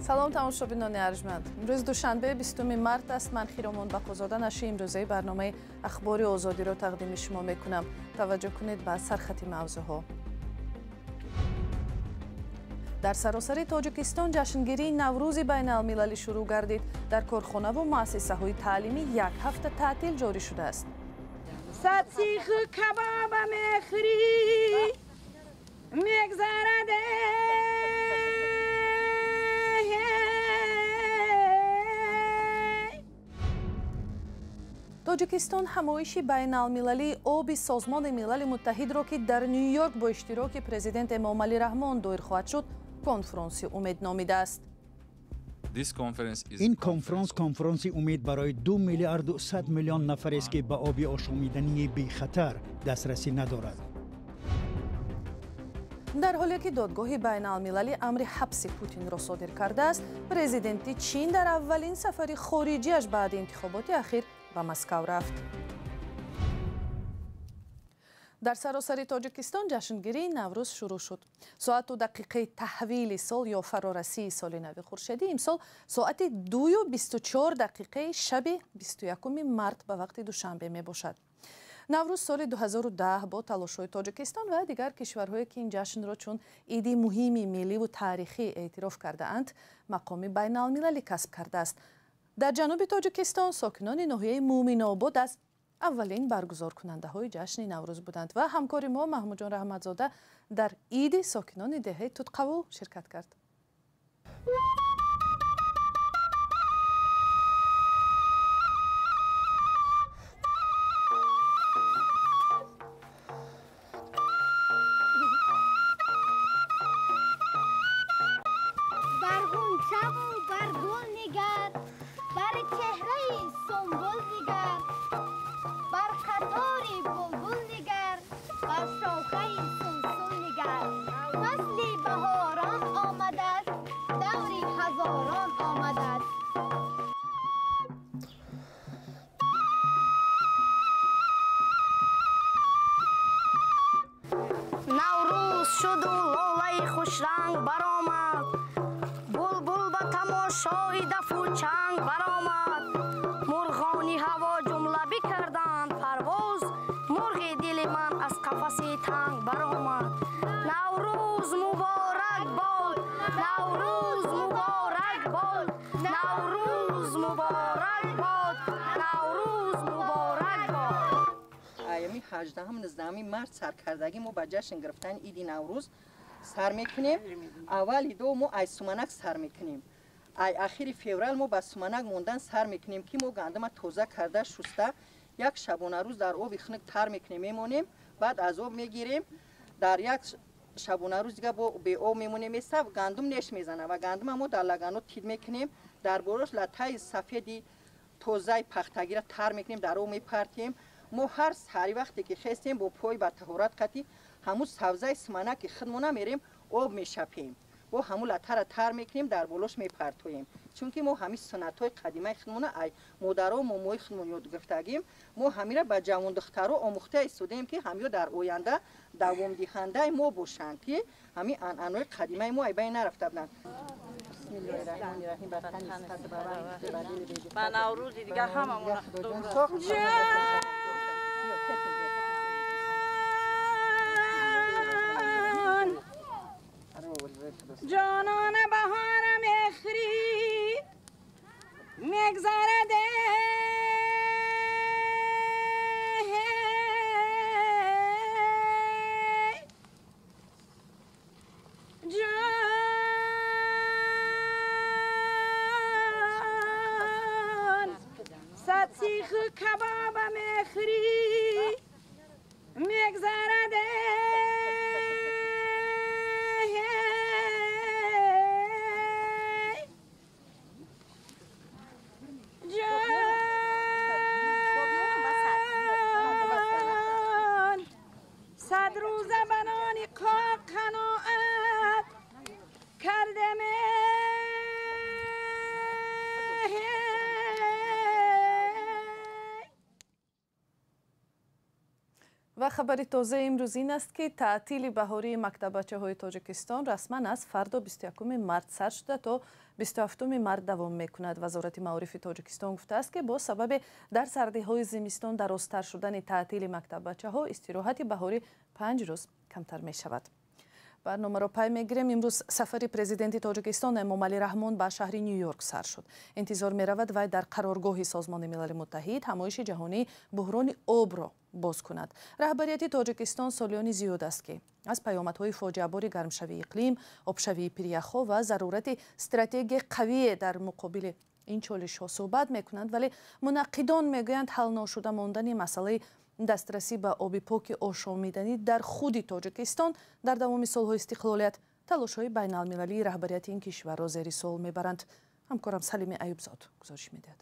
Салом тамошобинони арҷманд. Имрӯз душанбе 20 март аст. Ман Хиромон Бақозода нашри имрӯзаи барномаи Ахбори Озодиро тақдими шумо мекунам. Таваҷҷӯҳ кунед ба сархати мавзӯъҳо. Дар саросари Тоҷикистон ҷашнгирии Наврӯзи байналмилалӣ шурӯъ гардид. Дар корхонаву муассисаҳои таълимӣ як ҳафта таътил ҷорӣ шудааст. Сад сиху кабоба мехӯрӣ, мегзарад. Тоҷикистон ҳамоиши байналмилалии оби Созмони Милали Муттаҳидро, ки дар Ню-Йорк бо иштироки президент Эмомалӣ Раҳмон доир хоҳад шуд, конфронси умед номидааст. Ин конфронс конфронси умед барои 2 миллиарду 100 миллион нафарест, ки ба оби ошомидании бехатар дастрасӣ надорад. Дар ҳоле ки додгоҳи байналмилалӣ амри ҳабси Путинро содир кардааст, президенти Чин дар аввалин сафари хориҷиаш баъди интихоботи ахир ба Москав рафт. Дар саросари Тоҷикистон ҷашнгирии Наврӯз шурӯъ шуд. Соату дақиқаи таҳвили сол ё фарорасии соли нави хуршедӣ имсол соати 2:24 дақиқаи шаби 21 март ба вақти Душанбе мебошад. Наврӯз соли 2010 бо талошҳои Тоҷикистон ва дигар кишварҳое, ки ин ҷашнро чун иди муҳими милливу таърихӣ эътироф кардаанд, мақоми байналмилалӣ касб кардааст. Дар ҷануби Тоҷикистон сокинони ноҳияи Муъминобод аз аввалин баргузоркунандаҳои ҷашни Наврӯз буданд ва ҳамкори мо Маҳмудҷон Раҳматзода дар иди сокинони деҳаи Тутқавул ширкат кард. Бар ғунчаву бар гул нигар, бар чеҳраи сунбул нигар, бар қатори булбул нигар, бар шохаи сулсул нигар. Фасли баҳорон омадааст, даври ҳазорон омадааст. Наврӯз шуду лолаи хушранг баромад, булбул ба тамошои дафу чанг баромад. Мурғони ҳаво ҷумла бикарданд парвоз, мурғи дили ман аз қафаси танг баромад. Наврӯз муборак бод, Наврӯз муборак бод, Наврӯз муборак бод, Наврӯз муборак бод. Айёми 18-19 март саркардагӣ мо ба ҷашн гирифтани иди Наврӯз сар мекунем. Аввали ду мо ай суманак сар мекунем. Ай ахири феврал мо ба суманак мондан сар мекунем, ки мо гандума тоза карда шуста як шабонарӯз дар оби хунук тар мекунем, мемонем, баъд аз об мегирем, дар як шабонарӯз дига бо беоб мемонем, места гандум неш мезана ва гандума мо дар лаганот тид мекунем, дар борош латаи сафеди тозаи пахтагира тар мекунем, дар об мепартем. Мо ҳар сари вақте ки хестем бо пой ба таҳорат қатӣ ҳамун савзаи суманаки худмона мерем, об мешапем, бо ҳамун латара тар мекунем, дар болош мепартоем. Чунки мо ҳамин суннатҳои қадимаи худмона ай модаро момои худмон ёд гирифтагим, мо ҳамира ба ҷавондухтаро омӯхта истодаем, ки ҳамиё дар оянда давомдиҳандаи мо бошанд, ки ҳамин анъанаҳои қадимаи мо ай байн нарафта буданд. Ба Наврӯзи дигар ҳамамона ҷонон баҳора мехӯрӣ, мегзарад. Ҷон сад сиху кабоба мехӯрӣ, мегзарад. Ҷон сад рӯза ба нони қоқ қаноат кардем. Ва Ва хабари тозаи имрӯз ин аст, ки таътили баҳории мактаббачаҳои Тоҷикистон расман аз фардо 21 март сар шуда то 27 март давом мекунад. Вазорати маорифи Тоҷикистон гуфтааст, ки бо сабаби дар сардиҳои зимистон дарозтар шудани таътили мактаббачаҳо истироҳати баҳорӣ 5 рӯз камтар мешавад. Барномаро пай мегирем. Имрӯз сафари президенти Тоҷикистон Эмомалӣ Раҳмон ба шаҳри Нью-Йорк сар шуд. Интизор меравад, вай дар қароргоҳи Созмони Милали Муттаҳид ҳамоиши ҷаҳонии буҳрони обро боз кунад. Раҳбарияти Тоҷикистон солиёни зиёд аст, ки аз паёмадҳои фоҷиабори гармшавии иқлим, обшавии пиряхҳо ва зарурати стратегияи қавие дар муқобили ин чолишҳо суҳбат мекунанд, вале мунаққидон мегӯянд, ҳал ношуда мондани масъалаи дастрасӣ ба оби поки ошомиданӣ дар худи Тоҷикистон дар давоми солҳои истиқлолият талошҳои байналмилалии раҳбарияти ин кишварро зери суол мебаранд. Ҳамкорам Салими Аюбзод гузориш медиҳад.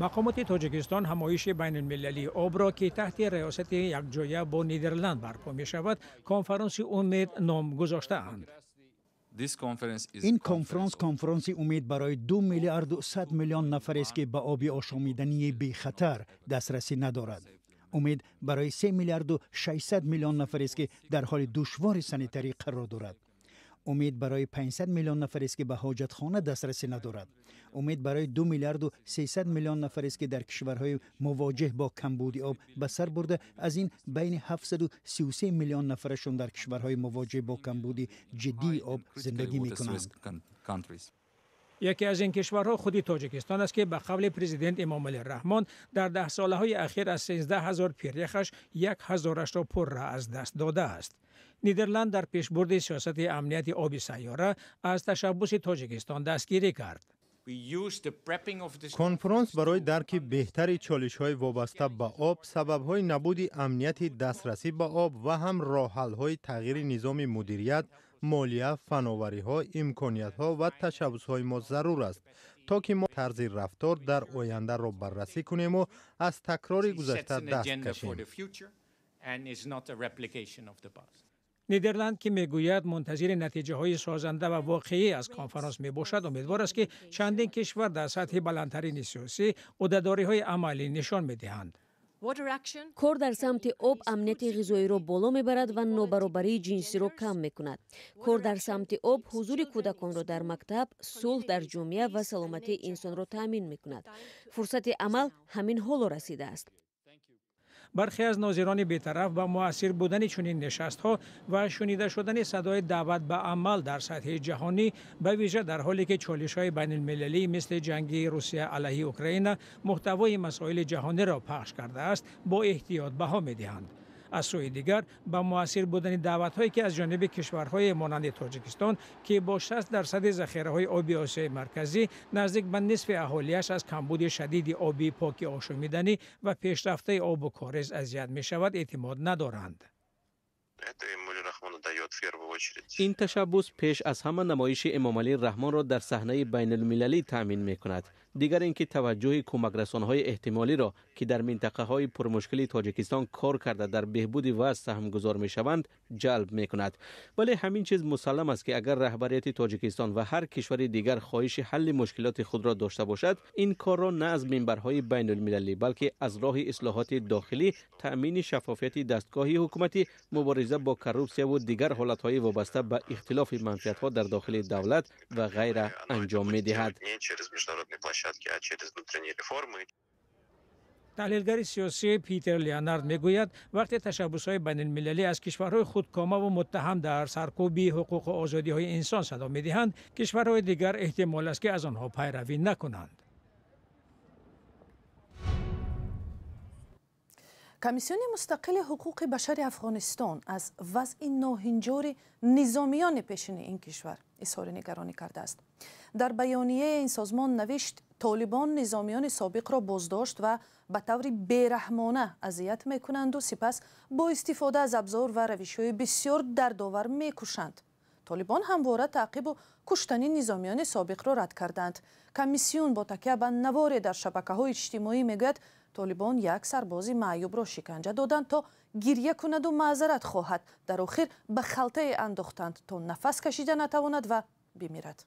Мақомоти Тоҷикистон ҳамоиши байналмилалии обро, ки таҳти риёсати якҷоя бо Нидерланд барпо мешавад, конфаронси умед ном гузоштаанд. Ин конфронс конфронси умед барои 2 миллиарду 100 миллион нафарест, ки ба оби ошомидании бехатар дастрасӣ надорад. Умед барои 3 миллиарду 600 миллион нафарест, ки дар ҳоли душвори санитарӣ қарор дорад. Умед барои 500 миллион нафарест, ки ба ҳоҷатхона дастрасӣ надорад. Умед барои 2 миллиарду 300 миллион нафарест, ки дар кишварҳои мувоҷеҳ бо камбуди об ба сар бурда, аз ин байни 733 миллион нафарашон дар кишварҳои мувоҷеҳ бо камбуди ҷиддии об зиндагӣ мекунанд. Яке аз ин кишварҳо худи Тоҷикистон аст, ки ба қавли президент Эмомалӣ Раҳмон дар даҳсолаҳои ахир аз 13 ҳазор пиряхаш 1 ҳазорашро пурра аз даст додааст. Нидерланд дар пешбурди сиёсати амнияти оби сайёра аз ташаббуси Тоҷикистон дастгирӣ кард. Конфронс барои дарки беҳтари чолишҳои вобаста ба об, сабабҳои набуди амнияти дастрасӣ ба об ва ҳам роҳҳалҳои тағйири низоми мудирият, молия, фановариҳо, имкониятҳо ва ташаббусҳои мо зарур аст, то ки мо тарзи рафтор дар ояндаро баррасӣ кунему аз такрори гузашта даст кашем. Нидерланд, ки мегӯяд мунтазири натиҷаҳои созанда ва воқеӣ аз конфаронс мебошад, умедвор аст, ки чандин кишвар дар сатҳи баландтарини сиёсӣ ӯҳдадориҳои амалӣ нишон медиҳанд. Кор дар самти об амнияти ғизоиро боло мебарад ва нобаробарии ҷинсиро кам мекунад. Кор дар самти об ҳузури кӯдаконро дар мактаб, сулҳ дар ҷомеа ва саломатии инсонро таъмин мекунад. Фурсати амал ҳамин ҳоло расидааст. Бархе аз нозирони бетараф ба муассир будани чунин нишастҳо ва шунида шудани садои даъват ба амал дар сатҳи ҷаҳонӣ, ба вижа дар ҳоле ки чолишҳои байналмилалӣ мисли ҷанги Русия алайҳи Украина муҳтавои масоили ҷаҳониро пахш кардааст, бо эҳтиёт баҳо медиҳанд. Аз сӯи дигар, ба муассир будани даъватҳое, ки аз ҷониби кишварҳои монанди Тоҷикистон, ки бо 60% захираҳои оби Осиёи Марказӣ наздик ба нисфи аҳолиаш аз камбуди шадиди оби поки ошомиданӣ ва пешрафтаи обу корез азият мешавад, эътимод надоранд. Ин ташаббус пеш аз ҳама намоиши Эмомалӣ Раҳмонро дар саҳнаи байналмилалӣ таъмин мекунад. Дигар ин ки таваҷҷӯҳи кӯмакрасонҳои эҳтимолиро, ки дар минтақаҳои пурмушкили Тоҷикистон кор карда дар беҳбуди вазъ саҳмгузор мешаванд, ҷалб мекунад. Вале ҳамин чиз мусаллам аст, ки агар раҳбарияти Тоҷикистон ва ҳар кишвари дигар хоҳиши ҳалли мушкилоти худро дошта бошад, ин корро на аз минбарҳои байналмилалӣ, балки аз роҳи ислоҳоти дохилӣ, таъмини шаффофияти дастгоҳи ҳукуматӣ, мубориза бо коррупсия ва дигар ҳолатҳои вобаста ба ихтилофи манфиатҳо дар дохили давлат ва ғайра анҷом медиҳад. Таҳлилгари сиёсӣ Питер Леонард мегӯяд, вақте ташаббусҳои байналмилалӣ аз кишварҳои худкомаву муттаҳам дар саркӯби ҳуқуқу озодиҳои инсон садо медиҳанд, кишварҳои дигар эҳтимол аст, ки аз онҳо пайравӣ накунанд. Комиссиони мустақили ҳуқуқи башари Афғонистон аз вазъи ноҳинҷори низомиёни пешини ин кишвар изҳори нигаронӣ кардааст. Дар баёнияи ин созмон навишт, Толибон низомиёни собиқро боздошт ва ба таври бераҳмона азият мекунанду сипас бо истифода аз абзор ва равишҳои бисёр дардовар мекушанд. Толибон ҳамвора таъқибу куштани низомиёни собиқро рад карданд. Комиссион бо такя ба наворе дар шабакаҳои иҷтимоӣ мегӯяд, Толибон як сарбози маъюбро шиканҷа доданд, то гирья кунаду маъзарат хоҳад. Дар охир ба халтае андохтанд, то нафас кашида натавонад ва бимирад.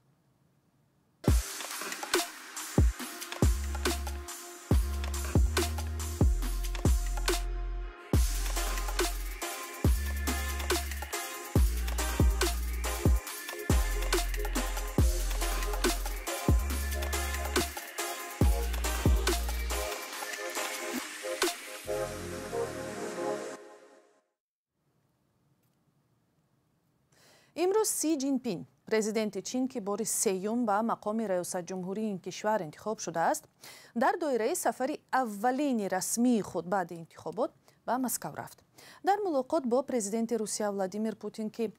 Имрӯз Си Ҷинпин, президенти Чин, ки бори сеюм ба мақоми раёсатҷумҳурии ин кишвар интихоб шудааст, дар доираи сафари аввалини расмии худ баъди интихобот ба Москав рафт. Дар мулоқот бо президенти Русия Владимир Путин, ки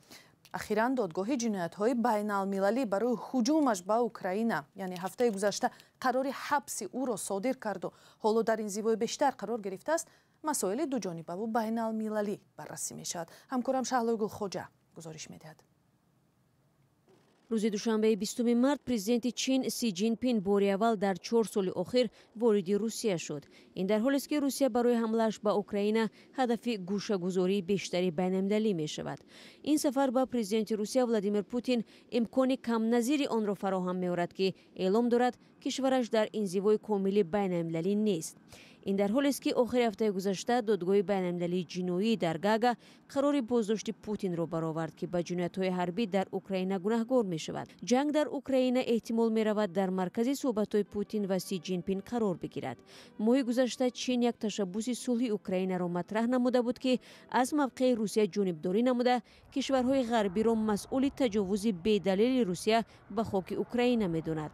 ахиран додгоҳи ҷиноятҳои байналмилалӣ барои ҳуҷумаш ба Украина, яъне ҳафтаи гузашта, қарори ҳабси ӯро содир карду ҳоло дар инзивои бештар қарор гирифтааст, масоили дуҷонибаву байналмилалӣ баррасӣ мешавад. Ҳамкорам Шаҳлои Гулхоҷа гузориш медиҳад. Рӯзи душанбеи 20 март президенти Чин Си Ҷинпин бори аввал дар 4 соли охир вориди Русия шуд. Ин дар ҳолест, ки Русия барои ҳамлааш ба Украина ҳадафи гӯшагузории бештари байналмилалӣ мешавад. Ин сафар ба президенти Русия Владимир Путин имкони камназири онро фароҳам меорад, ки эълом дорад, кишвараш дар инзивои комили байналмилалӣ нест. Ин дар ҳолест, ки охири ҳафтаи гузашта додгоҳи байналмилалии ҷиноӣ дар Гага қарори боздошти Путинро баровард, ки ба ҷиноятҳои ҳарбӣ дар Украина гунаҳгор мешавад. Ҷанг дар Украина эҳтимол меравад дар маркази суҳбатҳои Путин ва Си Ҷинпин қарор бигирад. Моҳи гузашта Чин як ташаббуси сулҳи Украинаро матраҳ намуда буд, ки аз мавқеи Русия ҷонибдорӣ намуда, кишварҳои ғарбиро масъули таҷовузи бедалели Русия ба хоки Украина медонад.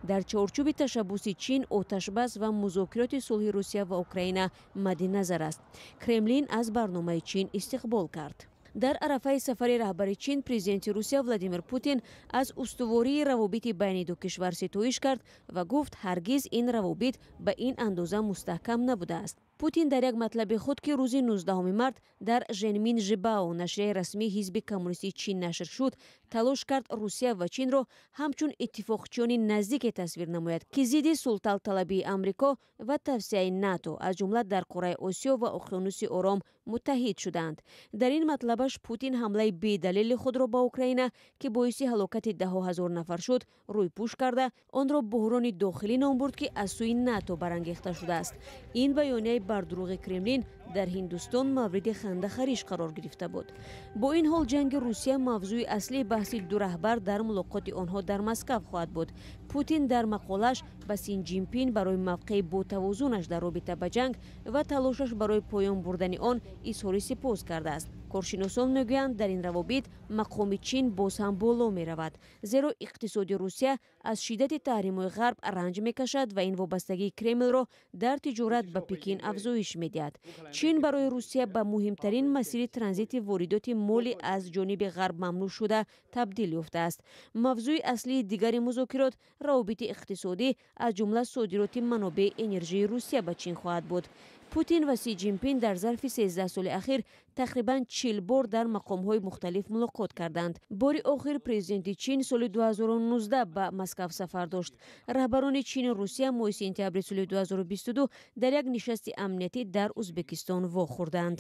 Дар чорчӯби ташаббуси Чин оташбас ва музокироти сулҳи Русия ва Украина мадди назар аст. Кремлин аз барномаи Чин истиқбол кард. Дар арафаи сафари раҳбари Чин президенти Русия Владимир Путин аз устувории равобити байни ду кишвар ситоиш кард ва гуфт, ҳаргиз ин равобит ба ин андоза мустаҳкам набудааст. Путин дар як матлаби худ, ки рӯзи 19 март дар Женмин Жибао, нашрияи расмии ҳизби коммунистии Чин, нашр шуд, талош кард Русия ва Чинро ҳамчун иттифоқчиёни наздике тасвир намояд, ки зидди султалталабии Амрико ва тавсияи НАТО, аз ҷумла дар қораи Осиё ва Уқёнуси Ором, муттаҳид шуданд. Дар ин матлабаш Путин ҳамлаи бедалели худро ба Украина, ки боиси ҳалокати даҳҳо ҳазор нафар шуд, рӯйпӯш карда, онро буҳрони дохилӣ ном бурд, ки аз сӯи НАТО барангехта шудааст. Ин баёнияи бардурӯғи Кремлин дар Ҳиндустон мавриди хандахариш қарор гирифта буд. Бо ин ҳол ҷанги Русия мавзӯи аслии баҳси ду раҳбар дар мулоқоти онҳо дар Москав хоҳад буд. Путин дар мақолааш ба Син Ҷинпин барои мавқеи ботавозунаш дар робита ба ҷанг ва талошаш барои поён бурдани он изҳори сипос кардааст. Коршиносон мегӯянд, дар ин равобит мақоми Чин боз ҳам боло меравад, зеро иқтисоди Русия аз шиддати таҳримҳои ғарб ранҷ мекашад ва ин вобастагии Кремлро дар тиҷорат ба Пекин афзоиш медиҳад. Чин барои Русия ба муҳимтарин масири транзити воридоти моли аз ҷониби ғарб мамнӯъ шуда табдил ёфтааст. Мавзӯи аслии дигари музокирот равобити иқтисодӣ, аз ҷумла содироти манобеи энержии Русия ба Чин хоҳад буд. Путин ва Си Ҷинпин дар зарфи 13 соли ахир тақрибан 40 бор дар мақомҳои мухталиф мулоқот карданд. Бори охир президенти Чин соли 2019 ба Москав сафар дошт. Раҳбарони Чину Русия моҳи сентябри соли 2022 дар як нишасти амниятӣ дар Узбекистон вохӯрданд.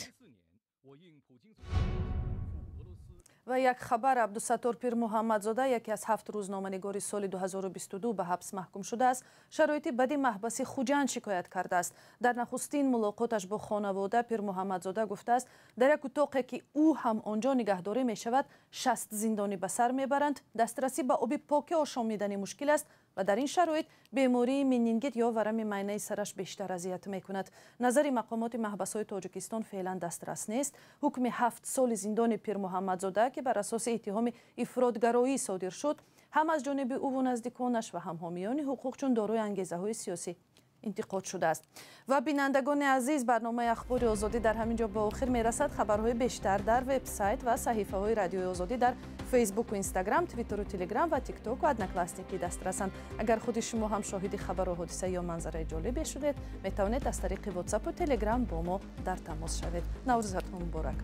Ва як хабар: Абдусаттор Пирмуҳаммадзода, яке аз 7 рӯзноманигори соли 2022 ба ҳабс маҳкум шудааст, шароити бади маҳбаси Хуҷанд шикоят кардааст. Дар нахустин мулоқоташ бо хонавода Пирмуҳаммадзода гуфтааст, дар як утоқе, ки ӯ ҳам он ҷо нигаҳдорӣ мешавад, 60 зиндонӣ ба сар мебаранд, дастрасӣ ба оби поки ошомиданӣ мушкил аст ва дар ин шароит бемории менингит ё варами майнаи сараш бештар азият мекунад. Назари мақомоти маҳбасҳои Тоҷикистон феълан дастрас нест. Ҳукми 7 соли зиндони Пирмуҳаммадзода, ки бар асоси иттиҳоми ифротгароӣ содир шуд, ҳам аз ҷониби ӯву наздиконаш ва ҳам ҳомиёни ҳуқуқ чун дорои ангезаҳои сиёсӣ интиқод шудааст. Ва бинандагони азиз, барномаи Ахбори Озодӣ дар ҳамин ҷо ба охир мерасад. Хабарҳои бештар дар вебсайт ва саҳифаҳои Радиои Озодӣ дар Фейсбуку, Инстаграм, Твиттеру, Телеграм ва Тиктоку Одноклассники дастрасанд. Агар худи шумо ҳам шоҳиди хабару ҳодиса ё манзараи ҷолибе шудед, метавонед аз тариқи Ватсапу Телеграм бо мо дар тамос шавед. Наврӯзатон муборак.